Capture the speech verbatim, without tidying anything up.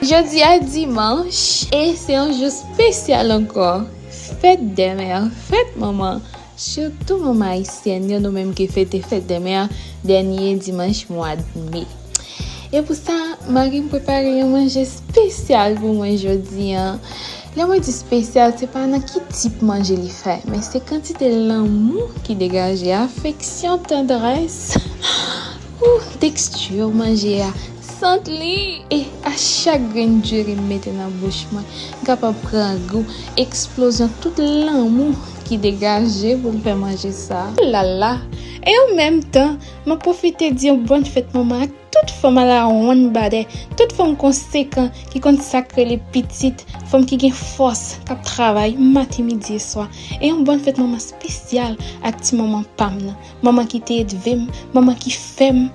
Jodi a dimanch, e se yon jou espesyal ankò. Fèt dè mè, fèt manman. Sitou manman ayisyèn yo, nou menm ki fete fèt dè mè, dènye dimanch mwa me. E pou sa, mari m prepare yon manje espesyal pou mwen jodi a. Lè mwen di espesyal, se pa nan ki tip manje li fè, men se kantite lanmou ki degaje, afeksyon, tandrès, ou teksti manje a, sant li. E a chak grenn diri m mete nan bouch mwen, m kapab pran gou eksplozyon tout lanmou ki degaje pou l fè manje sa. Lala! E an menm tan, m ap pwofite di yon bòn fèt manman ak tout fanm alawonnbadè, tout fanm konsekan ki konn sa k rele pitit, fanm ki gen fòs, k ap travay maten, midi e swa. E yon bòn fèt manman espesyal ak ti manman pa m nan. Manman ki te elve m, manman ki fè m,